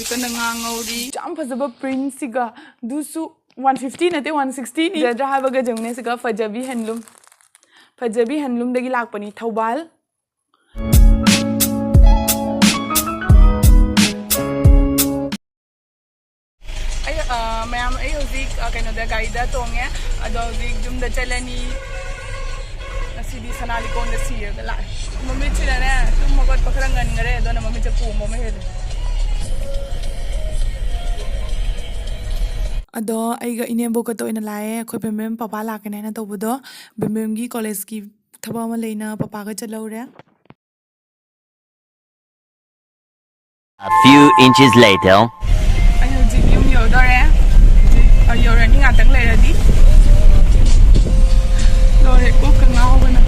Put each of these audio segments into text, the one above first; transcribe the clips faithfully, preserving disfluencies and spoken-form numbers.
ꯀꯟꯅ ꯉꯥ ꯉꯧꯔꯤ꯫ ꯌꯥꯝ ꯐꯖꯕ printꯁꯤꯒ, ꯑꯗꯨꯁꯨ one fifty ꯅꯠꯇꯦ, one sixtyꯅꯤ꯫ ꯐꯖꯗ꯭ꯔꯥ ꯍꯥꯏꯕꯒ ꯌꯦꯡꯉꯨꯅꯦ, ꯁꯤꯒ ꯐꯖꯕꯤ handloom, ꯐꯖꯕꯤ handloomꯗꯒꯤ ꯂꯥꯛꯄꯅꯤ, ꯊꯧꯕꯥꯜ꯫ ꯑꯩ, ꯑ, ꯃꯌꯥꯝ, ꯑꯩ ꯍꯧꯖꯤꯛ, ꯑ, ꯀꯩꯅꯣꯗ, ꯒꯥꯔꯤꯗ ꯇꯣꯡꯉꯦ꯫ ꯑꯗꯣ ꯍꯧꯖꯤꯛ ꯌꯨꯝꯗ ꯆꯠꯂꯅꯤ꯫ ꯉꯁꯤꯗꯤ ꯁꯅꯥ ꯂꯤꯀꯣꯟꯗ ꯁꯤꯔꯒ ꯂꯥꯛꯑꯦ꯫ ꯃꯃꯤꯠꯁꯤꯅꯅꯦ, ꯇꯨꯝ ꯍꯧꯒꯠꯄ ꯈꯔ ꯉꯟꯈꯔꯦ, ꯑꯗꯨꯅ ꯃꯃꯤꯠꯁꯦ ꯄꯣꯝꯕ ꯑꯃ ꯍꯦꯜꯂꯦ꯫ ꯑꯗꯣ ꯑꯩꯒ ꯏꯅꯦꯝꯕꯣꯛꯀꯇ ꯑꯣꯏꯅ ꯂꯥꯛꯑꯦ꯫ ꯑꯩꯈꯣꯏ ꯕꯦꯝꯕꯦꯝ ꯄꯄꯥ ꯂꯥꯛꯀꯅꯤ ꯍꯥꯏꯅ ꯇꯧꯕꯗꯣ, ꯕꯦꯝꯕꯦꯝꯒꯤ collegeꯀꯤ ꯊꯕꯛ ꯑꯃ ꯂꯩꯅ ꯄꯄꯥꯒ ꯆꯠꯍꯧꯔꯦ꯫ A few inches later. ꯑꯩ ꯍꯧꯖꯤꯛ ꯌꯨꯝ ꯌꯧꯗꯣꯔꯦ꯫ ꯍꯧꯖꯤꯛ, ꯑ, ꯌꯧꯔꯅꯤ ꯉꯥꯛꯇꯪ ꯂꯩꯔꯗꯤ꯫ ꯂꯣꯏꯔꯦ, ꯀꯣꯛꯀ ꯉꯥꯎꯕꯅ꯫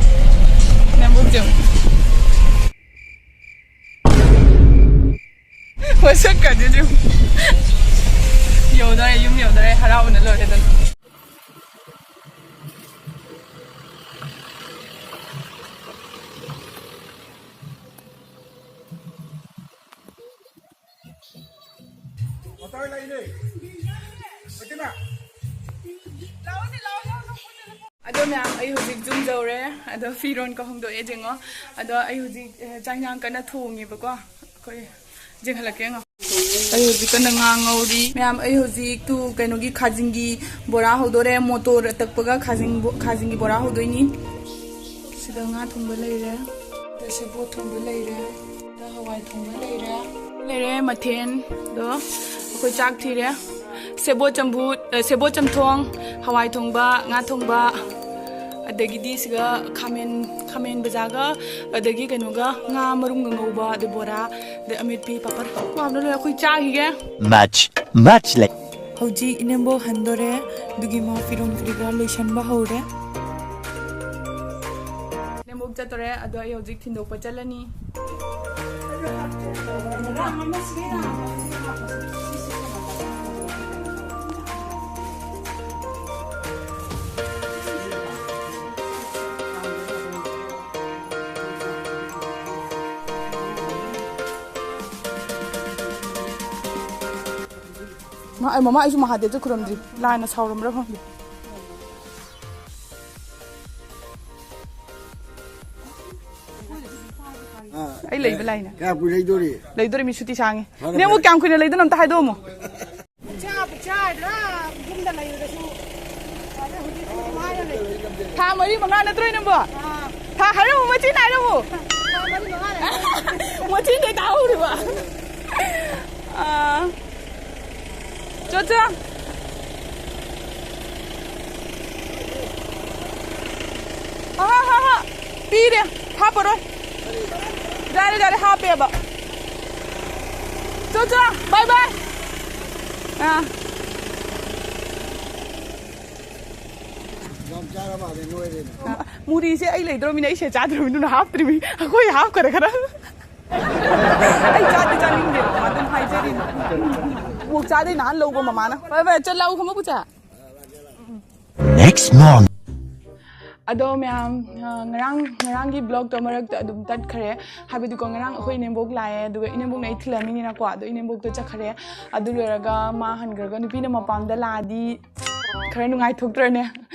ꯅꯕꯨꯛ ꯌꯧ-, ꯃꯁꯛꯀꯗꯤ ꯌꯦꯡꯉꯨ꯫ ꯌꯧꯗꯣꯔꯦ, ꯌꯨꯝ ꯌꯧꯗꯣꯔꯦ, ꯍꯔꯥꯎꯕꯅ ꯂꯣꯏꯔꯦꯗꯅ꯫ ꯑꯗꯣ ꯃꯌꯥꯝ, ꯑꯩ ꯍꯧꯖꯤꯛ ꯌꯨꯝ ꯌꯧꯔꯦ꯫ ꯑꯗꯣ ꯐꯤꯔꯣꯟꯒ ꯍꯣꯡꯗꯣꯛꯑꯦ, ꯌꯦꯡꯉꯣ꯫ ꯑꯗꯣ ꯑꯩ ꯍꯧꯖꯤꯛ, ꯑ, ꯆꯥꯛ ꯏꯟꯖꯥꯡ ꯀꯟꯅ ꯊꯣꯡꯉꯦꯕꯀꯣ꯫ ꯑꯩꯈꯣꯏ ꯌꯦꯡꯍꯜꯂꯛꯀꯦ, ꯌꯦꯡꯉꯣ꯫ ꯑꯩ ꯍꯧꯖꯤꯛ ꯀꯟꯅ ꯉꯥ ꯉꯧꯔꯤ꯫ ꯃꯌꯥꯝ, ꯑꯩ ꯍꯧꯖꯤꯛ ꯇꯨ ꯀꯩꯅꯣꯒꯤ ꯈꯥꯖꯤꯡꯒꯤ ꯕꯣꯔꯥ ꯍꯧꯗꯣꯔꯦ꯫ ꯃꯣꯇꯣꯔ ꯑꯇꯛꯄꯒ ꯈꯥꯖꯤꯡ ꯕꯣ-, ꯈꯥꯖꯤꯡꯒꯤ ꯕꯣꯔꯥ ꯍꯧꯗꯣꯏꯅꯤ꯫ ꯁꯤꯗ ꯉꯥ ꯊꯣꯡꯕ ꯂꯩꯔꯦ꯫ ꯁꯤꯗ ꯁꯦꯕꯣꯠ ꯊꯣꯡꯕ ꯂꯩꯔꯦ꯫ ꯁꯤꯗ ꯍꯋꯥꯏ ꯊꯣꯡꯕ ꯂꯩꯔꯦ꯫ ꯂꯩꯔꯦ ꯃꯊꯦꯜꯗꯣ꯫ ꯑꯩꯈꯣꯏ ꯆꯥꯛ ꯊꯤꯔꯦ꯫ ꯁꯦꯕꯣꯠ ꯆꯝꯐꯨꯠ, ꯑ, ꯁꯦꯕꯣꯠ ꯆꯝꯊꯣꯡ, ꯍꯋꯥꯏ ꯊꯣꯡꯕ, ꯉꯥ ꯊꯣꯡꯕ, ꯑꯗꯒꯤꯗꯤ ꯁꯤꯒ ꯈꯥꯃꯦꯟ, ꯈꯥꯃꯦꯟ ꯕꯖꯥꯒ, ꯑꯗꯒꯤ ꯀꯩꯅꯣꯒ, ꯉꯥ ꯃꯔꯨꯝꯒ ꯉꯧꯕ, ꯑꯗꯩ ꯕꯣꯔꯥ, ꯑꯗꯩ ꯑꯃꯦꯠꯄꯤ, ꯄꯥꯄꯔ꯫ ꯀꯣ ꯍꯥꯞꯅ ꯂꯣꯏꯔꯦ꯫ ꯑꯩꯈꯣꯏ ꯆꯥꯈꯤꯒꯦ꯫ Much, much later. ꯍꯧꯖꯤꯛ ꯏꯅꯦꯝꯕꯣꯛ ꯍꯟꯗꯣꯔꯦ, ꯑꯗꯨꯒꯤ ꯃꯥ ꯐꯤꯔꯣꯜ ꯀꯔꯤ ꯀꯔꯥ ꯂꯣꯏꯁꯟꯕ ꯍꯧꯔꯦ꯫ ꯏꯅꯦꯝꯕꯣꯛ ꯆꯠꯇꯣꯔꯦ, ꯑꯗꯣ ꯑꯩ ꯍꯧꯖꯤꯛ ꯊꯤꯟꯗꯣꯛꯄ ꯆꯠꯂꯅꯤ꯫ ꯃꯥ, ꯑꯩ ꯃꯃꯥ, ꯑꯩꯁꯨ ꯃꯍꯥꯗꯦꯕꯁꯦ ꯈꯨꯔꯨꯝꯗ꯭ꯔꯤ꯫ ꯂꯥꯏꯅ ꯁꯥꯎꯔꯝꯕ꯭ꯔꯥ ꯈꯪꯗꯦ꯫ ꯑꯥ, ꯑꯩ ꯂꯩꯕ ꯂꯥꯏꯅ꯫ ꯀꯌꯥꯝ ꯀꯨꯏ ꯂꯩꯗꯣꯔꯤ? ꯂꯩꯗꯣꯔꯤ ꯃꯤ ꯁꯨꯇꯤ ꯁꯥꯡꯉꯤ꯫ ꯐꯔꯦ, ꯅꯦ, ꯑꯃꯨꯛ ꯐꯔꯦ꯫ ꯀꯌꯥꯝ ꯀꯨꯏꯅ ꯂꯩꯗꯣꯏꯅꯣ ꯑꯝꯇ ꯍꯥꯏꯗꯣꯛꯑꯝꯃꯣ꯫ ꯄꯩꯁꯥ, ꯄꯩꯁꯥ ꯍꯥꯏꯗ꯭ꯔꯥ? ꯌꯨꯝꯗ ꯂꯩꯕꯗꯁꯨ ꯐꯔꯦ, ꯍꯧꯖꯤꯛ ꯁꯨꯝ ꯍꯥꯏꯔ ꯂꯩ꯫ ꯊꯥ ꯃꯔꯤ ꯃꯉꯥ ꯅꯠꯇ꯭ꯔꯣ ꯏꯅꯝꯕꯣ? ꯑꯥ꯫ ꯊꯥ ꯍꯥꯏꯔꯝꯃꯨ, ꯃꯆꯤꯟ ꯍꯥꯏꯔꯝꯃꯨ꯫ ꯊꯥ ꯃꯔꯤ ꯃꯉꯥ ꯂꯩ꯫ ꯃꯆꯤꯟꯗꯩ ꯇꯥꯍꯧꯔꯤꯕ꯫ ꯑꯥ꯫ ꯆꯣ, ꯆꯣ꯫ ꯑꯍꯥ, ꯍꯥ, ꯍꯥ꯫ ꯄꯤꯔꯦ꯫ ꯍꯥꯞꯄꯔꯣꯏ꯫ ꯌꯥꯔꯦ, ꯌꯥꯔꯦ, ꯍꯥꯞꯄꯦꯕ꯫ ꯆꯣ, ꯆꯣ꯫ ꯕꯥꯏ, ꯕꯥꯏ꯫ ꯑꯥ꯫ ꯌꯥꯝ ꯆꯥꯔ ꯃꯥꯜꯂꯦ, ꯅꯣꯏꯔꯦꯅꯦ꯫ ꯃꯨꯔꯤꯁꯦ ꯑꯩ ꯂꯩꯗ꯭ꯔꯣꯃꯤꯅ ꯑꯩ ꯁꯦ ꯆꯥꯗ꯭ꯔꯣꯃꯤꯅ ꯍꯥꯞꯇ꯭ꯔꯤꯃꯤ꯫ ꯑꯩꯈꯣꯏ ꯍꯥꯞꯈꯔꯦ ꯈꯔ꯫ ꯑꯩ ꯆꯥꯗꯤ ꯆꯥꯅꯤꯡꯗꯦ, ꯑꯗꯨꯝ ꯍꯥꯏꯖꯔꯤꯅꯤ꯫ ꯃꯣꯛ ꯆꯥꯗꯩ ꯅꯍꯥꯟ ꯂꯧꯕ ꯃꯃꯥꯅ꯫ ꯐꯔꯦ, ꯐꯔꯦ, ꯆꯠꯂꯥꯎ, ꯈꯪꯉꯕꯣ, ꯄꯨꯆꯥ? Next morning. ꯑꯗꯣ ꯃꯌꯥꯝ, ꯑ, ꯉꯔꯥꯡ, ꯉꯔꯥꯡꯒꯤ ꯕ꯭ꯂꯣꯛꯇꯣ ꯃꯔꯛꯇ ꯑꯗꯨꯝ ꯇꯠꯈ꯭ꯔꯦ꯫ ꯍꯥꯏꯕꯗꯤꯀꯣ, ꯉꯔꯥꯡ ꯑꯩꯈꯣꯏ ꯏꯅꯦꯝꯕꯣꯛ ꯂꯥꯛꯑꯦ, ꯑꯗꯨꯒ ꯏꯅꯦꯝꯕꯣꯛꯅ ꯑꯩ ꯊꯤꯜꯂꯝꯃꯤꯅꯤꯅꯀꯣ, ꯑꯗꯣ ꯏꯅꯦꯝꯕꯣꯛꯇꯣ ꯆꯠꯈ꯭ꯔꯦ꯫ ꯑꯗꯨ ꯂꯣꯏꯔꯒ ꯃꯥ ꯍꯟꯈ꯭ꯔꯒ ꯅꯨꯄꯤꯅ ꯃꯄꯥꯝꯗ ꯂꯥꯛꯑꯗꯤ ꯈꯔ ꯅꯨꯡꯉꯥꯏꯊꯣꯛꯇ꯭ꯔꯅꯦ?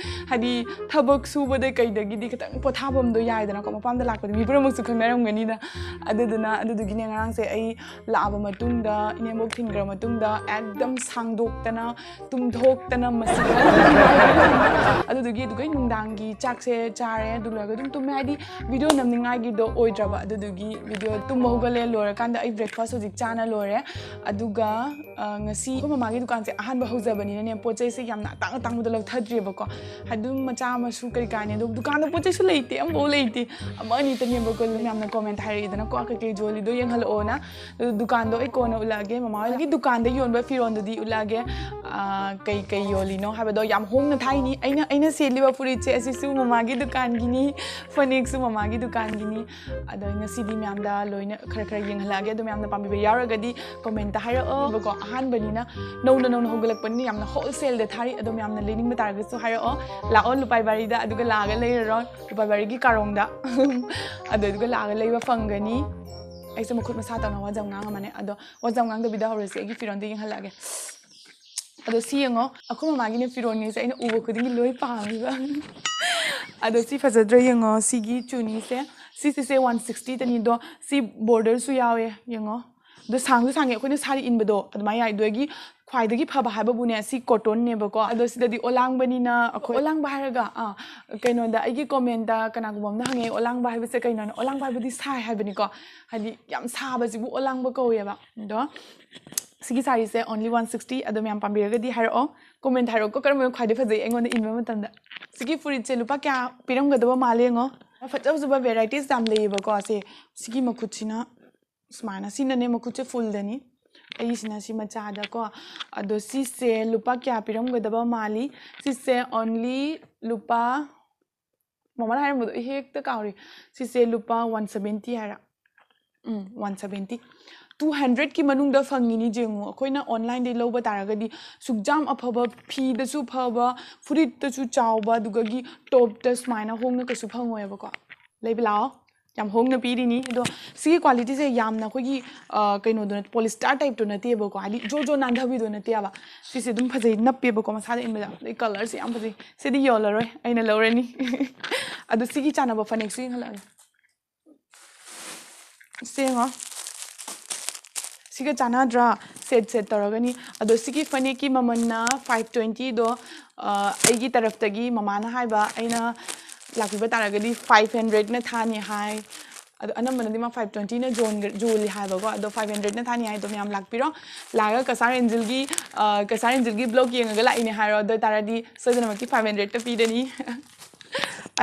ꯍꯥꯏꯗꯤ ꯊꯕꯛ ꯁꯨꯕꯗ ꯀꯩꯗꯒꯤꯗꯤ ꯈꯤꯇꯪ ꯄꯣꯊꯥꯐꯝꯗꯣ ꯌꯥꯏꯗꯅꯀꯣ, ꯃꯄꯥꯝꯗ ꯂꯥꯛꯄꯗꯤ ꯃꯤ ꯄꯨꯝꯅꯃꯛꯁꯨ ꯈꯪꯅꯔꯝꯒꯅꯤꯅ꯫ ꯑꯗꯨꯗꯨꯅ, ꯑꯗꯨꯗꯨꯒꯤꯅꯦ ꯉꯔꯥꯡꯁꯦ ꯑꯩ ꯂꯥꯛꯑꯕ ꯃꯇꯨꯡꯗ, ꯏꯅꯦꯝꯕꯣꯛ ꯊꯤꯟꯈ꯭ꯔ ꯃꯇꯨꯡꯗ ꯑꯦꯛꯗꯝ ꯁꯥꯡꯗꯣꯛꯇꯅ, ꯇꯨꯝꯊꯣꯛꯇꯅ ꯃꯁꯤꯗ꯫ ꯑꯗꯨꯗꯨꯒꯤ ꯑꯗꯨꯒ ꯅꯨꯡꯗꯥꯡꯒꯤ ꯆꯥꯛꯁꯦ ꯆꯥꯔꯦ, ꯑꯗꯨ ꯂꯣꯏꯔꯒ ꯑꯗꯨꯝ ꯇꯨꯝꯃꯦ꯫ ꯍꯥꯏꯗꯤ ꯚꯤꯗꯤꯑꯣ ꯅꯝꯅꯤꯡꯉꯥꯏꯒꯤꯗꯣ ꯑꯣꯏꯗ꯭ꯔꯕ, ꯑꯗꯨꯗꯨꯒꯤ ꯚꯤꯗꯤꯑꯣ ꯇꯨꯝꯕ ꯍꯧꯒꯠꯂꯦ꯫ ꯂꯣꯏꯔꯀꯥꯟꯗ ꯑꯩ ꯕ꯭ꯔꯦꯛꯐꯥꯁ ꯍꯧꯖꯤꯛ ꯆꯥꯅ ꯂꯣꯏꯔꯦ꯫ ꯑꯗꯨꯒ, ꯑ, ꯉꯁꯤ ꯑꯩꯈꯣꯏ ꯃꯃꯥꯒꯤ ꯗꯨꯀꯥꯟꯁꯦ ꯑꯍꯥꯟꯕ ꯍꯧꯖꯕꯅꯤꯅꯅꯦ, ꯄꯣꯠ ꯆꯩꯁꯦ ꯌꯥꯝꯅ ꯑꯇꯥꯡ ꯑꯇꯥꯡꯕꯗ ꯂꯧꯊꯗ꯭ꯔꯤꯕꯀꯣ꯫ ꯑꯗꯨꯝ ꯃꯆꯥ ꯃꯁꯨ ꯀꯔꯤ ꯀꯥꯅꯤ, ꯑꯗꯣ ꯗꯨꯀꯥꯟꯗ ꯄꯣꯠ ꯆꯩꯁꯨ ꯂꯩꯇꯦ, ꯑꯃꯐꯥꯎ ꯂꯩꯇꯦ꯫ ꯑꯃ ꯑꯅꯤꯇꯅꯦꯕꯀꯣ, ꯑꯗꯨꯝ ꯌꯥꯝꯅ ꯀꯣꯃꯦꯟ ꯍꯥꯏꯔꯛꯏꯗꯅꯀꯣ, "ꯀꯩꯀꯩ ꯌꯣꯜꯂꯤꯗꯣ ꯌꯦꯡꯍꯜꯂꯛꯑꯣꯅ"꯫ ꯑꯗꯨ ꯗꯨꯀꯥꯟꯗꯣ ꯑꯩ ꯀꯣꯟꯅ ꯎꯠꯂꯛꯑꯒꯦ, ꯃꯃꯥ ꯍꯣꯏꯒꯤ ꯗꯨꯀꯥꯟꯗ ꯌꯣꯟꯕ ꯐꯤꯔꯣꯟꯗꯨꯗꯤ ꯎꯠꯂꯛꯑꯒꯦ꯫ ꯑꯥ, ꯀꯩ ꯀꯩ ꯌꯣꯜꯂꯤꯅꯣ ꯍꯥꯏꯕꯗꯣ ꯌꯥꯝ ꯍꯣꯡꯅ ꯊꯥꯏꯅꯤ꯫ ꯑꯩꯅ, ꯑꯩꯅ ꯁꯦꯠꯂꯤꯕ ꯐꯨꯔꯤꯠꯁꯦ ꯑꯁꯤꯁꯨ ꯃꯃꯥꯒꯤ ꯗꯨꯀꯥꯟꯒꯤꯅꯤ, ꯐꯅꯦꯛꯁꯨ ꯃꯃꯥꯒꯤ ꯗꯨꯀꯥꯟꯒꯤꯅꯤ꯫ ꯑꯗꯣ ꯉꯁꯤꯗꯤ ꯃꯌꯥꯝꯗ ꯂꯣꯏꯅ ꯈꯔ ꯈꯔ ꯌꯦꯡꯍꯜꯂꯛꯑꯒꯦ꯫ ꯑꯗꯣ ꯃꯌꯥꯝꯅ ꯄꯥꯝꯕꯤꯕ ꯌꯥꯎꯔꯒꯗꯤ ꯀꯣꯃꯦꯟꯇ ꯍꯥꯏꯔꯛꯑꯣ꯫ ꯀꯣ, ꯑꯍꯥꯟꯕꯅꯤꯅ, ꯅꯧꯅ ꯅꯧꯅ ꯍꯧꯒꯠꯂꯛꯄꯅꯤꯅ ꯌꯥꯝꯅ ꯍꯣꯜꯁꯦꯜꯗ ꯊꯥꯔꯤ꯫ ꯑꯗꯣ ꯃꯌꯥꯝꯅ ꯂꯩꯅꯤꯡꯕ ꯇꯥꯔꯒꯁꯨ ꯍꯥꯏꯔꯛꯑꯣ꯫ ꯂꯥꯛꯑꯣ ꯂꯨꯄꯥꯏꯕꯥꯔꯤꯗ, ꯑꯗꯨꯒ ꯂꯥꯛꯑꯒ ꯂꯩꯔꯔꯣ ꯂꯨꯄꯥꯏꯕꯥꯔꯤꯒꯤ ꯀꯥꯔꯣꯡꯗ꯫ ꯑꯗꯨꯗꯨꯒ ꯂꯥꯛꯑꯒ ꯂꯩꯕ ꯐꯪꯒꯅꯤ꯫ ꯑꯩꯁꯦ ꯃꯈꯨꯠ ꯃꯁꯥ ꯇꯧꯅ ꯋꯥꯖꯝ ꯉꯥꯡꯉꯝꯃꯅꯦ꯫ ꯑꯗꯣ ꯋꯥꯖꯝ ꯉꯥꯡꯗꯕꯤꯗ ꯍꯧꯔꯁꯦ꯫ ꯑꯩꯒꯤ ꯐꯤꯔꯣꯟꯗ ꯌꯦꯡꯍꯜꯂꯛꯑꯒꯦ꯫ ꯑꯗꯣ ꯁꯤ ꯌꯦꯡꯉꯣ, ꯑꯩꯈꯣꯏ ꯃꯃꯥꯒꯤꯅꯦ ꯐꯤꯔꯣꯜꯅꯤꯁꯦ ꯑꯩꯅ ꯎꯕ ꯈꯨꯗꯤꯡꯒꯤ ꯂꯣꯏ ꯄꯥꯝꯃꯤꯕ꯫ ꯑꯗꯣ ꯁꯤ ꯐꯖꯗ꯭ꯔꯥ ꯌꯦꯡꯉꯣ, ꯁꯤꯒꯤ ꯆꯨꯅꯤꯁꯦ, ꯁꯤꯁꯤꯁꯦ ꯋꯥꯟ ꯁꯤꯛꯁꯇꯤꯗꯅꯤ꯫ ꯑꯗꯣ ꯁꯤ ꯕꯣꯔꯗꯔꯁꯨ ꯌꯥꯎꯋꯦ ꯌꯦꯡꯉꯣ꯫ ꯑꯗꯣ ꯁꯥꯡꯁꯨ ꯁꯥꯡꯉꯦ, ꯑꯩꯈꯣꯏꯅ ꯁꯥꯔꯤ ꯏꯟꯕꯗꯣ ꯑꯗꯨꯃꯥꯏꯅ ꯌꯥꯏ꯫ ꯑꯗꯨꯗꯒꯤ ꯈ꯭ꯋꯥꯏꯗꯒꯤ ꯐꯕ ꯍꯥꯏꯕꯕꯨꯅꯦ, ꯁꯤ ꯀꯣꯇꯟꯅꯦꯕꯀꯣ꯫ ꯑꯗꯣ ꯁꯤꯗꯗꯤ ꯑꯣꯂꯥꯡꯕꯅꯤꯅ ꯑꯩꯈꯣꯏ, ꯑꯣꯂꯥꯡꯕ ꯍꯥꯏꯔꯒ, ꯑꯥ, ꯀꯩꯅꯣꯗ ꯑꯩꯒꯤ ꯀꯣꯃꯦꯟꯇ ꯀꯅꯥꯒꯨꯝꯕ ꯑꯃꯅ ꯍꯪꯉꯦ, "ꯑꯣꯂꯥꯡꯕ ꯍꯥꯏꯕꯁꯦ ꯀꯩꯅꯣꯅ?" ꯑꯣꯂꯥꯡꯕ ꯍꯥꯏꯕꯗꯤ ꯁꯥꯏ ꯍꯥꯏꯕꯅꯤꯀꯣ, ꯍꯥꯏꯗꯤ ꯌꯥꯝ ꯁꯥꯕꯁꯤꯕꯨ ꯑꯣꯂꯥꯡꯕ ꯀꯧꯋꯦꯕ꯫ ꯑꯗꯣ ꯁꯤꯒꯤ ꯁꯥꯔꯤꯁꯦ only one sixty꯫ ꯑꯗꯣ ꯃꯌꯥꯝ ꯄꯥꯝꯕꯤꯔꯒꯗꯤ ꯍꯥꯏꯔꯛꯑꯣ, ꯀꯣꯃꯦꯟ ꯍꯥꯏꯔꯛꯑꯣ, ꯀꯔꯝꯕꯅ ꯈ꯭ꯋꯥꯏꯗꯩ ꯐꯖꯩ ꯑꯩꯉꯣꯟꯗ ꯏꯟꯕ ꯃꯇꯝꯗ꯫ ꯁꯤꯒꯤ ꯐꯨꯔꯤꯠꯁꯦ ꯂꯨꯄꯥ ꯀꯌꯥ ꯄꯤꯔꯝꯒꯗꯕ ꯃꯥꯜꯂꯦ ꯌꯦꯡꯉꯣ꯫ ꯐꯖ ꯐꯖꯕ ꯚꯦꯔꯥꯏꯇꯤꯁ ꯌꯥꯝ ꯂꯩꯌꯦꯕꯀꯣ꯫ ꯁꯦ, ꯁꯤꯒꯤ ꯃꯈꯨꯠꯁꯤꯅ ꯁꯨꯃꯥꯏꯅ, ꯁꯤꯅꯅꯦ ꯃꯈꯨꯠꯁꯦ ꯐꯨꯜꯗꯅꯤ, ꯑꯩꯒꯤꯁꯤꯅ ꯁꯤ ꯃꯆꯥꯗꯀꯣ꯫ ꯑꯗꯣ ꯁꯤꯁꯦ ꯂꯨꯄꯥ ꯀꯌꯥ ꯄꯤꯔꯝꯒꯗꯕ ꯃꯥꯜꯂꯤ? ꯁꯤꯁꯦ only ꯂꯨꯄꯥ, ꯃꯃꯜ ꯍꯥꯏꯔꯝꯕꯗꯣ ꯑꯩ ꯍꯦꯛꯇ ꯀꯥꯎꯔꯤ꯫ ꯁꯤꯁꯦ ꯂꯨꯄꯥ ꯋꯥꯟ ꯁꯕꯦꯟꯇꯤ ꯍꯥꯏꯔ? ꯎꯝ, ꯋꯥꯟ ꯁꯕꯦꯟꯇꯤ꯫ ꯇꯨ ꯍꯟꯗ꯭ꯔꯦꯠꯀꯤ ꯃꯅꯨꯡꯗ ꯐꯪꯉꯤꯅꯤ꯫ ꯌꯦꯡꯉꯨ, ꯑꯩꯈꯣꯏꯅ ꯑꯣꯟꯂꯥꯏꯟꯗꯒꯤ ꯂꯧꯕ ꯇꯥꯔꯒꯗꯤ ꯁꯨꯛꯌꯥꯝ ꯑꯐꯕ, ꯐꯤꯗꯁꯨ ꯐꯕ, ꯐꯨꯔꯤꯠꯇꯁꯨ ꯆꯥꯎꯕ, ꯑꯗꯨꯒꯒꯤ ꯇꯣꯞꯇ ꯁꯨꯃꯥꯏꯅ ꯍꯣꯡꯅ ꯀꯩꯁꯨ ꯐꯪꯉꯣꯏꯕꯀꯣ꯫ ꯂꯩꯕ ꯂꯥꯛꯑꯣ, ꯌꯥꯝ ꯍꯣꯡꯅ ꯄꯤꯔꯤꯅꯤ꯫ ꯑꯗꯣ ꯁꯤꯒꯤ ꯀ꯭ꯋꯥꯂꯤꯇꯤꯁꯦ ꯌꯥꯝꯅ ꯑꯩꯈꯣꯏꯒꯤ, ꯑ, ꯀꯩꯅꯣꯗꯣ ꯅꯠ-, ꯄꯣꯂꯤꯁꯇꯥꯔ ꯇꯥꯏꯞꯇꯣ ꯅꯠꯇꯦꯕꯀꯣ, ꯍꯥꯏꯗꯤ ꯖꯣ ꯖꯣ ꯅꯥꯟꯊꯕꯤꯗꯣ ꯅꯠꯇꯦꯕ꯫ ꯁꯤꯁꯦ ꯑꯗꯨꯝ ꯐꯖꯩ, ꯅꯞꯄꯦꯕꯀꯣ ꯃꯁꯥꯗ ꯏꯟꯕꯗ꯫ ꯑꯗꯩ ꯀꯂꯔꯁꯦ ꯌꯥꯝ ꯐꯖꯩ꯫ ꯁꯤꯗꯤ ꯌꯣꯜꯂꯔꯣꯏ, ꯑꯩꯅ ꯂꯧꯔꯅꯤ꯫ ꯑꯗꯣ ꯁꯤꯒꯤ ꯆꯥꯟꯅꯕ ꯐꯅꯦꯛꯁꯨ ꯌꯦꯡꯍꯜꯂꯛꯑꯒꯦ꯫ ꯁꯦ ꯌꯦꯡꯉꯣ꯫ ꯁꯤꯒ ꯆꯥꯟꯅꯗ꯭ꯔꯥ? Set set ꯇꯧꯔꯒꯅꯤ꯫ ꯑꯗꯣ ꯁꯤꯒꯤ ꯐꯅꯦꯛꯀꯤ ꯃꯃꯜꯅ ꯐꯥꯏꯚ ꯇ꯭ꯋꯦꯟꯇꯤꯗꯣ, ꯑ, ꯑꯩꯒꯤ ꯇꯔꯐꯇꯒꯤ ꯃꯃꯥꯅ ꯍꯥꯏꯕ, ꯑꯩꯅ ꯂꯥꯛꯄꯤꯕ ꯇꯥꯔꯒꯗꯤ ꯐꯥꯏꯚ ꯍꯟꯗ꯭ꯔꯦꯠꯅ ꯊꯥꯅꯤ ꯍꯥꯏ꯫ ꯑꯗꯣ ꯑꯅꯝꯕꯅꯗꯤ ꯃꯥ ꯐꯥꯏꯚ ꯇ꯭ꯋꯦꯟꯇꯤꯅ ꯌꯣꯟꯒ-, ꯌꯣꯜꯂꯤ ꯍꯥꯏꯕꯀꯣ꯫ ꯑꯗꯣ ꯐꯥꯏꯚ ꯍꯟꯗ꯭ꯔꯦꯠꯅ ꯊꯥꯅꯤ ꯍꯥꯏ꯫ ꯑꯗꯣ ꯃꯌꯥꯝ ꯂꯥꯛꯄꯤꯔꯣ꯫ ꯂꯥꯛꯑꯒ ꯀꯁꯥꯔ ꯑꯦꯟꯖꯦꯜꯒꯤ, ꯑ, ꯀꯁꯥꯔ ꯑꯦꯟꯖꯦꯜꯒꯤ ꯕ꯭ꯂꯣꯒ ꯌꯦꯡꯉꯒ ꯂꯥꯛꯏꯅꯦ ꯍꯥꯏꯔꯣ꯫ ꯑꯗꯨ ꯑꯣꯏ ꯇꯥꯔꯗꯤ ꯁꯣꯏꯗꯅꯃꯛꯀꯤ ꯐꯥꯏꯚ ꯍꯟꯗ꯭ꯔꯦꯠꯇ ꯄꯤꯔꯅꯤ꯫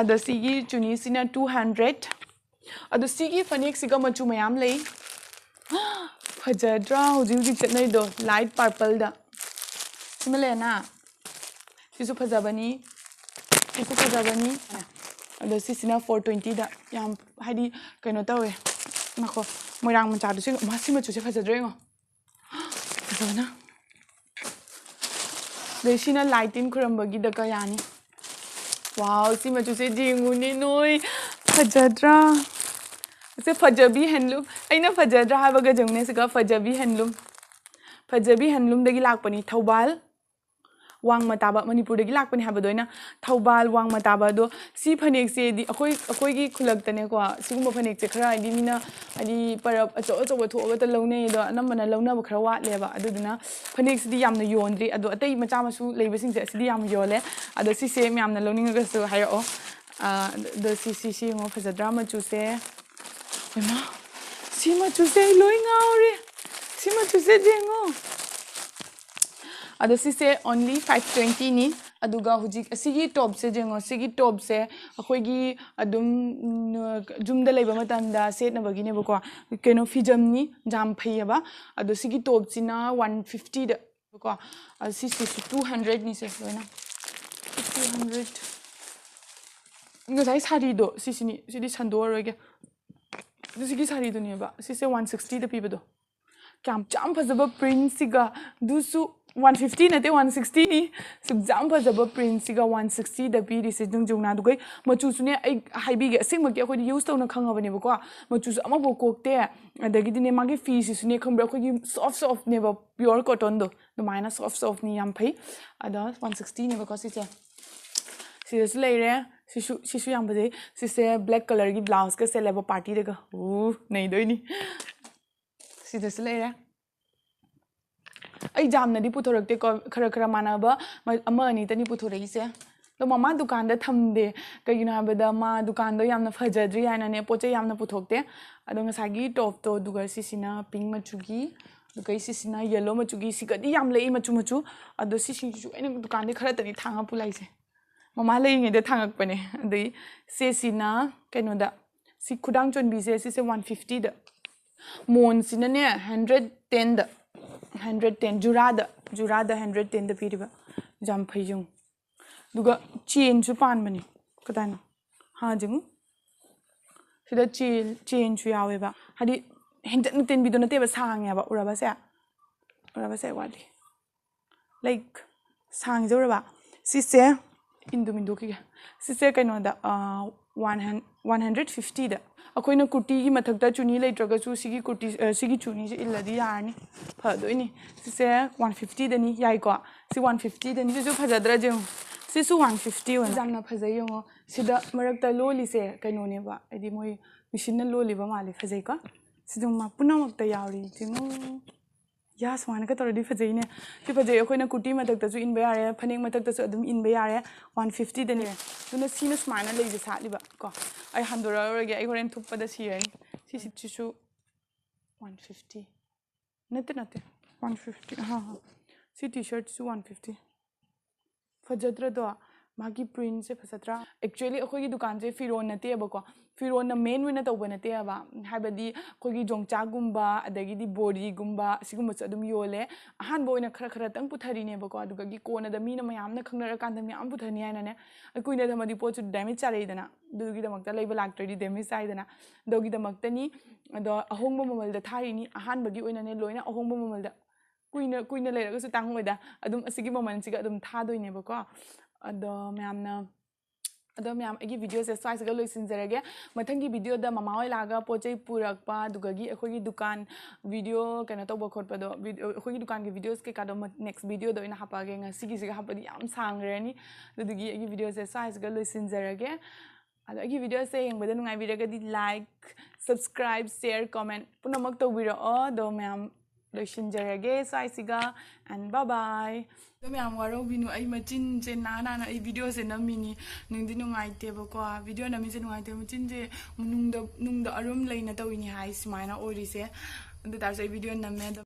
ꯑꯗꯣ ꯁꯤꯒꯤ ꯆꯨꯅꯤꯁꯤꯅ ꯇꯨ ꯍꯟꯗ꯭ꯔꯦꯠ꯫ ꯑꯗꯣ ꯁꯤꯒꯤ ꯐꯅꯦꯛꯁꯤꯒ ꯃꯆꯨ ꯃꯌꯥꯝ ꯂꯩ꯫ ꯐꯖꯗ꯭ꯔꯥ? ꯍꯧꯖꯤꯛ ꯍꯧꯖꯤꯛ ꯆꯠꯅꯔꯤꯗꯣ, ꯂꯥꯏꯠ ꯄꯔꯄꯜꯗ꯫ ꯁꯤꯃ ꯂꯩꯔꯦꯅ꯫ ꯁꯤꯁꯨ ꯐꯖꯕꯅꯤ꯫ ꯁꯤꯁꯨ ꯐꯖꯕꯅꯤ꯫ ꯑꯗꯣ ꯁꯤꯁꯤꯅ ꯐꯣꯔ ꯇ꯭ꯋꯦꯟꯇꯤꯗ꯫ ꯌꯥꯝ, ꯍꯥꯏꯗꯤ, ꯀꯩꯅꯣ ꯇꯧꯋꯦ꯫ ꯉꯥꯏꯈꯣ, ꯃꯣꯏꯔꯥꯡ ꯃꯆꯥꯗꯨꯁꯨ ꯌꯦꯡꯉꯣ꯫ ꯃꯥ, ꯁꯤ ꯃꯆꯨꯁꯦ ꯐꯖꯗ꯭ꯔꯣ ꯌꯦꯡꯉꯣ꯫ ꯐꯖꯕꯅ꯫ ꯑꯗꯩ ꯁꯤꯅ ꯂꯥꯏ ꯇꯤꯟ ꯈꯨꯔꯝꯕꯒꯤꯗ ꯀꯌꯥꯅꯤ? ꯋꯥꯎ, ꯁꯤ ꯃꯆꯨꯁꯦ ꯌꯦꯡꯉꯨꯅꯦ ꯅꯣꯏ꯫ ꯐꯖꯗ꯭ꯔꯥ? ꯁꯦ ꯐꯖꯕꯤ ꯍꯦꯟꯂꯨꯝ꯫ ꯑꯩꯅ ꯐꯖꯗ꯭ꯔꯥ ꯍꯥꯏꯕꯒ ꯌꯦꯡꯉꯨꯅꯦ ꯁꯤꯒ, ꯐꯖꯕꯤ ꯍꯦꯟꯂꯨꯝ꯫ ꯐꯖꯕꯤ ꯍꯦꯟꯂꯨꯝꯗꯒꯤ ꯂꯥꯛꯄꯅꯤ, ꯊꯧꯕꯥꯜ꯫ ꯋꯥꯡꯃ ꯇꯥꯕ, ꯃꯅꯤꯄꯨꯔꯗꯒꯤ ꯂꯥꯛꯄꯅꯦ ꯍꯥꯏꯕꯗꯣ ꯑꯩꯅ, ꯊꯧꯕꯥꯜ ꯋꯥꯡꯃ ꯇꯥꯕ꯫ ꯑꯗꯣ ꯁꯤ ꯐꯅꯦꯛꯁꯦꯗꯤ ꯑꯩꯈꯣꯏ, ꯑꯩꯈꯣꯏꯒꯤ ꯈꯨꯜꯂꯛꯇꯅꯦꯀꯣ, ꯁꯤꯒꯨꯝꯕ ꯐꯅꯦꯛꯁꯦ ꯈꯔ ꯍꯥꯏꯗꯤ ꯃꯤꯅ ꯍꯥꯏꯗꯤ ꯄꯔꯕ ꯑꯆꯧ ꯑꯆꯧꯕ ꯊꯣꯛꯑꯒꯇ ꯂꯧꯅꯩ, ꯑꯗꯣ ꯑꯅꯝꯕꯅ ꯂꯧꯅꯕ ꯈꯔ ꯋꯥꯠꯂꯦꯕ꯫ ꯑꯗꯨꯗꯨꯅ ꯐꯅꯦꯛꯁꯤꯗꯤ ꯌꯥꯝꯅ ꯌꯣꯟꯗ꯭ꯔꯤ, ꯑꯗꯣ ꯑꯇꯩ ꯃꯆꯥ ꯃꯁꯨ ꯂꯩꯕꯁꯤꯡꯁꯦ ꯑꯁꯤꯗꯤ ꯌꯥꯝ ꯌꯣꯜꯂꯦ꯫ ꯑꯗꯣ ꯁꯤꯁꯦ ꯃꯌꯥꯝꯅ ꯂꯧꯅꯤꯡꯉꯒꯁꯨ ꯍꯥꯏꯔꯛꯑꯣ꯫ ꯑꯥ, ꯑꯗꯣ ꯁꯤ, ꯁꯤ, ꯁꯤ ꯌꯦꯡꯉꯣ, ꯐꯖꯗ꯭ꯔꯥ ꯃꯆꯨꯁꯦ? ꯍꯩꯃꯥ, ꯁꯤ ꯃꯆꯨꯁꯦ ꯑꯩ ꯂꯣꯏ ꯉꯥꯎꯔꯦ꯫ ꯁꯤ ꯃꯆꯨꯁꯦ ꯌꯦꯡꯉꯣ꯫ ꯑꯗꯣ ꯁꯤꯁꯦ only five twentyꯅꯤ꯫ ꯑꯗꯨꯒ ꯍꯧꯖꯤꯛ ꯑꯁꯤꯒꯤ ꯇꯣꯞꯁꯦ ꯌꯦꯡꯉꯣ, ꯁꯤꯒꯤ ꯇꯣꯞꯁꯦ ꯑꯩꯈꯣꯏꯒꯤ ꯑꯗꯨꯝ, ꯎꯝ, ꯌꯨꯝꯗ ꯂꯩꯕ ꯃꯇꯝꯗ ꯁꯦꯠꯅꯕꯒꯤꯅꯦꯕꯀꯣ, ꯀꯩꯅꯣ, ꯐꯤꯖꯝꯅꯤ, ꯌꯥꯝ ꯐꯩꯌꯦꯕ꯫ ꯑꯗꯣ ꯁꯤꯒꯤ ꯇꯣꯞꯁꯤꯅ ꯋꯥꯟ ꯐꯤꯐꯇꯤꯗ ꯀꯣ, ꯑꯗꯣ ꯁꯤꯁꯤꯁꯨ ꯇꯨ ꯍꯟꯗ꯭ꯔꯦꯠꯅꯤꯁꯦ ꯂꯣꯏꯅ꯫ Two hundred. ꯉꯁꯥꯏ ꯁꯥꯔꯤꯗꯣ ꯁꯤꯁꯤꯅꯤ, ꯁꯤꯗꯤ ꯁꯟꯗꯣꯛꯑꯔꯣꯏꯒꯦ꯫ ꯑꯗꯨ ꯁꯤꯒꯤ ꯁꯥꯔꯤꯗꯨꯅꯦꯕ, ꯁꯤꯁꯦ ꯋꯥꯟ ꯁꯤꯛꯁꯇꯤꯗ ꯄꯤꯕꯗꯣ꯫ ꯀꯌꯥꯝ ꯌꯥꯝ ꯐꯖꯕ ꯄ꯭ꯔꯤꯟꯁꯤꯒ, ꯑꯗꯨꯁꯨ ꯋꯥꯟ ꯐꯤꯐꯇꯤ ꯅꯠꯇꯦ, ꯋꯥꯟ ꯁꯤꯛꯁꯇꯤꯅꯤ꯫ ꯁꯨꯛ ꯌꯥꯝ ꯐꯖꯕ ꯄ꯭ꯔꯤꯟꯁꯤꯒ ꯋꯥꯟ ꯁꯤꯛꯁꯇꯤꯗ ꯄꯤꯔꯤꯁꯦ ꯖꯨꯡꯖꯨꯡꯅ꯫ ꯑꯗꯨꯒꯩ ꯃꯆꯨꯁꯨꯅꯦ, ꯑꯩ ꯍꯥꯏꯕꯤꯒꯦ, ꯑꯁꯦꯡꯕꯒꯤ ꯑꯩꯈꯣꯏꯗꯤ ꯌꯨꯁ ꯇꯧꯅ ꯈꯪꯉꯕꯅꯦꯕꯀꯣ, ꯃꯆꯨꯁꯨ ꯑꯃꯐꯥꯎ ꯀꯣꯛꯇꯦ꯫ ꯑꯗꯒꯤꯗꯤꯅꯦ, ꯃꯥꯒꯤ ꯐꯤꯁꯤꯁꯨꯅꯦ, ꯈꯪꯕ꯭ꯔꯥ, ꯑꯩꯈꯣꯏꯒꯤ ꯁꯣꯐ ꯁꯣꯐꯅꯦꯕ, ꯄꯤꯌꯣꯔ ꯀꯣꯇꯟꯗꯣ ꯑꯗꯨꯃꯥꯏꯅ ꯁꯣꯐ ꯁꯣꯐꯅꯤ, ꯌꯥꯝ ꯐꯩ꯫ ꯑꯗꯣ ꯋꯥꯟ ꯁꯤꯛꯁꯇꯤꯅꯦꯕꯀꯣ ꯁꯤꯁꯦ꯫ ꯁꯤꯗꯁꯨ ꯂꯩꯔꯦ꯫ ꯁꯤꯁꯨ, ꯁꯤꯁꯨ ꯌꯥꯝ ꯐꯖꯩ꯫ ꯁꯤꯁꯦ ꯕ꯭ꯂꯦꯛ ꯀꯂꯔꯒꯤ ꯕ꯭ꯂꯥꯎꯁꯀ ꯁꯦꯠꯂꯦꯕ, ꯄꯥꯔꯇꯤꯗꯒ꯫ ꯎ, ꯅꯩꯗꯣꯏꯅꯤ꯫ ꯁꯤꯗꯁꯨ ꯂꯩꯔꯦ꯫ ꯑꯩ ꯌꯥꯝꯅꯗꯤ ꯄꯨꯊꯣꯔꯛꯇꯦꯀꯣ, ꯈꯔ ꯈꯔ ꯃꯥꯟꯅꯕ ꯃ-, ꯑꯃ ꯑꯅꯤꯇꯅꯤ ꯄꯨꯊꯣꯔꯛꯏꯁꯦ꯫ ꯑꯗꯣ ꯃꯃꯥ ꯗꯨꯀꯥꯟꯗ ꯊꯝꯗꯦ, ꯀꯩꯒꯤꯅꯣ ꯍꯥꯏꯕꯗ ꯃꯥ ꯗꯨꯀꯥꯟꯗꯣ ꯌꯥꯝꯅ ꯐꯖꯗ꯭ꯔꯤ ꯍꯥꯏꯅꯅꯦ, ꯄꯣꯠ ꯆꯩ ꯌꯥꯝꯅ ꯄꯨꯊꯣꯛꯇꯦ꯫ ꯑꯗꯣ ꯉꯁꯥꯏꯒꯤ ꯇꯣꯞꯇꯣ, ꯑꯗꯨꯒ ꯁꯤꯁꯤꯅ ꯄꯤꯡ ꯃꯆꯨꯒꯤ, ꯑꯗꯨꯒ ꯁꯤꯁꯤꯅ ꯌꯦꯜꯂꯣ ꯃꯆꯨꯒꯤ, ꯁꯤꯒꯗꯤ ꯌꯥꯝ ꯂꯩ ꯃꯆꯨ ꯃꯆꯨ꯫ ꯑꯗꯣ ꯁꯤꯁꯤꯡꯁꯤꯁꯨ ꯑꯩꯅ ꯗꯨꯀꯥꯟꯗꯩ ꯈꯔꯇꯅꯤ ꯊꯥꯡꯉ ꯄꯨꯂꯥꯛꯏꯁꯦ꯫ ꯃꯃꯥ ꯂꯩꯔꯤꯉꯩꯗ ꯊꯥꯡꯉꯛꯄꯅꯦ꯫ ꯑꯗꯩ ꯁꯤꯁꯤꯅ ꯀꯩꯅꯣꯗ, ꯁꯤ ꯈꯨꯗꯥꯡ ꯆꯣꯟꯕꯤꯁꯦ, ꯁꯤꯁꯦ ꯋꯥꯟ ꯐꯤꯐꯇꯤꯗ꯫ ꯃꯣꯟꯁꯤꯅꯅꯦ, ꯍꯟꯗ꯭ꯔꯦꯠ ꯇꯦꯟꯗ, ꯍꯟꯗ꯭ꯔꯦꯠ ꯇꯦꯟ, ꯖꯨꯔꯥꯗ, ꯖꯨꯔꯥꯗ ꯍꯟꯗ꯭ꯔꯦꯠ ꯇꯦꯟꯗ ꯄꯤꯔꯤꯕ꯫ ꯌꯥꯝ ꯐꯩ ꯌꯦꯡꯉꯨ꯫ ꯑꯗꯨꯒ ꯆꯦꯟꯁꯨ ꯄꯥꯟꯕꯅꯤ꯫ ꯀꯗꯥꯏꯅꯣ? ꯍꯥ, ꯌꯦꯡꯉꯨ꯫ ꯁꯤꯗ ꯆꯦꯟ, ꯆꯦꯟꯁꯨ ꯌꯥꯎꯋꯦꯕ꯫ ꯍꯥꯏꯗꯤ ꯍꯦꯟꯖꯟꯅ ꯇꯦꯟꯕꯤꯗꯣ ꯅꯠꯇꯦꯕ, ꯁꯥꯡꯉꯦꯕ꯫ ꯎꯔꯕꯁꯦ? ꯎꯔꯕꯁꯦ ꯋꯥꯠꯂꯤ꯫ ꯂꯥꯏꯛ, ꯁꯥꯡꯖꯧꯔꯕ? ꯁꯤꯁꯦ, ꯏꯟꯗꯨꯝ ꯏꯟꯗꯣꯛꯈꯤꯒꯦ꯫ ꯁꯤꯁꯦ ꯀꯩꯅꯣꯗ, ꯑ, ꯋꯥꯟ ꯍꯟ-, ꯋꯥꯟ ꯍꯟꯗ꯭ꯔꯦꯠ ꯐꯤꯐꯇꯤꯗ꯫ ꯑꯩꯈꯣꯏꯅ ꯀꯨꯔꯇꯤꯒꯤ ꯃꯊꯛꯇ ꯆꯨꯅꯤ ꯂꯩꯇ꯭ꯔꯒꯁꯨ ꯁꯤꯒꯤ ꯀꯨꯔꯇꯤ, ꯑ, ꯁꯤꯒꯤ ꯆꯨꯅꯤꯁꯦ ꯏꯜꯂꯗꯤ ꯌꯥꯔꯅꯤ꯫ ꯐꯗꯣꯏꯅꯤ꯫ ꯁꯤꯁꯦ ꯋꯥꯟ ꯐꯤꯐꯇꯤꯗꯅꯤ, ꯌꯥꯏꯀꯣ? ꯁꯤ ꯋꯥꯟ ꯐꯤꯐꯇꯤꯗꯅꯤ꯫ ꯁꯤꯁꯨ ꯐꯖꯗ꯭ꯔꯥ ꯌꯦꯡꯉꯨ꯫ ꯁꯤꯁꯨ ꯋꯥꯟ ꯐꯤꯐꯇꯤ ꯑꯣꯏꯅ ꯌꯥꯝꯅ ꯐꯖꯩ꯫ ꯌꯦꯡꯉꯣ, ꯁꯤꯗ ꯃꯔꯛꯇ ꯂꯣꯜꯂꯤꯁꯦ ꯀꯩꯅꯣꯅꯦꯕ, ꯍꯥꯏꯗꯤ ꯃꯣꯏ ꯃꯦꯆꯤꯟꯅ ꯂꯣꯜꯂꯤꯕ ꯃꯥꯜꯂꯦ꯫ ꯐꯖꯩꯀꯣ? ꯁꯤꯗ ꯃꯥ ꯄꯨꯝꯅꯃꯛꯇ ꯌꯥꯎꯔꯤ꯫ ꯌꯦꯡꯉꯨ꯫ ꯌꯥ, ꯁꯨꯃꯥꯏꯅꯒ ꯇꯧꯔꯗꯤ ꯐꯖꯩꯅꯦ꯫ ꯁꯤ ꯐꯖꯩ꯫ ꯑꯩꯈꯣꯏꯅ ꯀꯨꯔꯇꯤ ꯃꯊꯛꯇꯁꯨ ꯏꯟꯕ ꯌꯥꯔꯦ, ꯐꯅꯦꯛ ꯃꯊꯛꯇꯁꯨ ꯑꯗꯨꯝ ꯏꯟꯕ ꯌꯥꯔꯦ꯫ ꯋꯥꯟ ꯐꯤꯐꯇꯤꯗꯅꯦ꯫ ꯑꯗꯨꯅ ꯁꯤꯅ ꯁꯨꯃꯥꯏꯅ ꯂꯩꯁꯦ ꯁꯥꯠꯂꯤꯕ ꯀꯣ꯫ ꯑꯩ ꯍꯟꯗꯣꯔꯛꯑꯔꯣꯏꯒꯦ, ꯑꯩ ꯍꯣꯔꯦꯟ ꯊꯨꯞꯄꯗ ꯁꯤꯔꯅꯤ꯫ ꯁꯤꯁꯤꯁꯨ ꯋꯥꯟ ꯐꯤꯐꯇꯤ꯫ ꯅꯠꯇꯦ, ꯅꯠꯇꯦ, ꯋꯥꯟ ꯐꯤꯐꯇꯤ꯫ ꯍꯥ, ꯍꯥ꯫ ꯁꯤ ꯇꯤ ꯁꯔꯠꯁꯨ ꯋꯥꯟ ꯐꯤꯐꯇꯤ꯫ ꯐꯖꯗ꯭ꯔꯗꯣ? ꯃꯥꯒꯤ ꯄ꯭ꯔꯤꯟꯁꯦ ꯐꯖꯗ꯭ꯔꯥ? ꯑꯦꯛꯆꯨꯋꯦꯂꯤ ꯑꯩꯈꯣꯏꯒꯤ ꯗꯨꯀꯥꯟꯁꯦ ꯐꯤꯔꯣꯟ ꯅꯠꯇꯦꯕꯀꯣ, ꯐꯤꯔꯣꯟꯅ ꯃꯦꯟ ꯑꯣꯏꯅ ꯇꯧꯕ ꯅꯠꯇꯦꯕ꯫ ꯍꯥꯏꯕꯗꯤ ꯑꯩꯈꯣꯏꯒꯤ ꯌꯣꯡꯆꯥꯛꯒꯨꯝꯕ, ꯑꯗꯒꯤꯗꯤ ꯕꯣꯔꯤꯒꯨꯝꯕ, ꯑꯁꯤꯒꯨꯝꯕꯁꯨ ꯑꯗꯨꯝ ꯌꯣꯜꯂꯦ꯫ ꯑꯍꯥꯟꯕ ꯑꯣꯏꯅ ꯈꯔ ꯈꯔꯇꯪ ꯄꯨꯊꯔꯤꯅꯦꯕꯀꯣ, ꯑꯗꯨꯗꯒꯤ ꯀꯣꯟꯅꯗ ꯃꯤꯅ ꯃꯌꯥꯝꯅ ꯈꯪꯅꯔꯀꯥꯟꯗ ꯃꯌꯥꯝ ꯄꯨꯊꯅꯤ ꯍꯥꯏꯅꯅꯦ꯫ ꯑꯩ ꯀꯨꯏꯅ ꯊꯝꯃꯗꯤ ꯄꯣꯠꯁꯨ ꯗꯦꯃꯦꯖ ꯆꯥꯔꯛꯏꯗꯅ, ꯑꯗꯨꯒꯤꯗꯃꯛꯇ ꯂꯩꯕ ꯂꯥꯛꯇ꯭ꯔꯗꯤ ꯗꯦꯃꯦꯖ ꯆꯥꯏꯗꯅ, ꯑꯗꯨꯒꯤꯗꯃꯛꯇꯅꯤ꯫ ꯑꯗꯣ ꯑꯍꯣꯡꯕ ꯃꯃꯜꯗ ꯊꯥꯔꯤꯅꯤ꯫ ꯑꯍꯥꯟꯕꯒꯤ ꯑꯣꯏꯅꯅꯦ ꯂꯣꯏꯅ ꯑꯍꯣꯡꯕ ꯃꯃꯜꯗ꯫ ꯀꯨꯏꯅ, ꯀꯨꯏꯅ ꯂꯩꯔꯒꯁꯨ ꯇꯥꯡꯉꯣꯏꯗ, ꯑꯗꯨꯝ ꯑꯁꯤꯒꯤ ꯃꯃꯜꯁꯤꯒ ꯑꯗꯨꯝ ꯊꯥꯗꯣꯏꯅꯦꯕꯀꯣ꯫ ꯑꯗꯣ ꯃꯌꯥꯝꯅ, ꯑꯗꯣ ꯃꯌꯥꯝ, ꯑꯩꯒꯤ ꯚꯤꯗꯤꯑꯣꯁꯦ ꯁ꯭ꯋꯥꯏꯁꯤꯒ ꯂꯣꯏꯁꯤꯟꯖꯔꯒꯦ꯫ ꯃꯊꯪꯒꯤ ꯚꯤꯗꯤꯑꯣꯗ ꯃꯃꯥ ꯍꯣꯏ ꯂꯥꯛꯑꯒ ꯄꯣꯠ ꯆꯩ ꯄꯨꯔꯛꯄ, ꯑꯗꯨꯗꯒꯤ ꯑꯩꯈꯣꯏꯒꯤ ꯗꯨꯀꯥꯟ ꯚꯤꯗꯤꯑꯣ ꯀꯩꯅꯣ ꯇꯧꯕ ꯈꯣꯠꯄꯗꯣ, ꯚꯤꯗꯤꯑꯣ, ꯑꯩꯈꯣꯏꯒꯤ ꯗꯨꯀꯥꯟꯒꯤ ꯚꯤꯗꯤꯑꯣꯁ ꯀꯩꯀꯥꯗꯣ ꯃ-, ꯅꯦꯛꯁ ꯚꯤꯗꯤꯑꯣꯗ ꯑꯣꯏꯅ ꯍꯥꯞꯄꯛꯑꯒꯦ꯫ ꯉꯁꯤꯒꯤꯁꯤꯒ ꯍꯥꯞꯄꯗꯤ ꯌꯥꯝ ꯁꯥꯡꯈ꯭ꯔꯅꯤ꯫ ꯑꯗꯨꯗꯨꯒꯤ ꯑꯩꯒꯤ ꯚꯤꯗꯤꯑꯣꯁꯦ ꯁ꯭ꯋꯥꯏꯁꯤꯒ ꯂꯣꯏꯁꯤꯟꯖꯔꯒꯦ꯫ ꯑꯗꯣ ꯑꯩꯒꯤ ꯚꯤꯗꯤꯑꯣꯁꯦ ꯌꯦꯡꯕꯗ ꯅꯨꯡꯉꯥꯏꯕꯤꯔꯒꯗꯤ like, subscribe, share, comment ꯄꯨꯝꯅꯃꯛ ꯇꯧꯕꯤꯔꯛꯑꯣ꯫ ꯑꯗꯣ ꯃꯌꯥꯝ ꯂꯣꯏꯁꯤꯟꯖꯔꯒꯦ ꯁ꯭ꯋꯥꯏꯁꯤꯒ꯫ And bye bye꯫ ꯑꯗꯣ ꯃꯌꯥꯝ ꯋꯥꯔꯧꯕꯤꯅꯨ, ꯑꯩ ꯃꯆꯤꯟꯁꯦ ꯅꯥ ꯅꯥꯅ ꯑꯩ ꯚꯤꯗꯤꯑꯣꯁꯦ ꯅꯝꯃꯤꯅꯤ꯫ ꯅꯨꯡꯗꯤ ꯅꯨꯡꯉꯥꯏꯇꯦꯕꯀꯣ, ꯚꯤꯗꯤꯑꯣ ꯅꯝꯃꯤꯁꯦ ꯅꯨꯡꯉꯥꯏꯇꯦ, ꯃꯆꯤꯟꯁꯦ ꯅꯨꯡꯗ, ꯅꯨꯡꯗ ꯑꯔꯨꯝ ꯂꯩꯅ ꯇꯧꯔꯤꯅꯤ ꯍꯥꯏ ꯁꯨꯃꯥꯏꯅ ꯑꯣꯏꯔꯤꯁꯦ꯫ ꯑꯗꯨ ꯇꯥꯔꯁꯨ ꯑꯩ ꯚꯤꯗꯤꯑꯣ ꯅꯝꯃꯦ꯫ ꯑꯗꯣ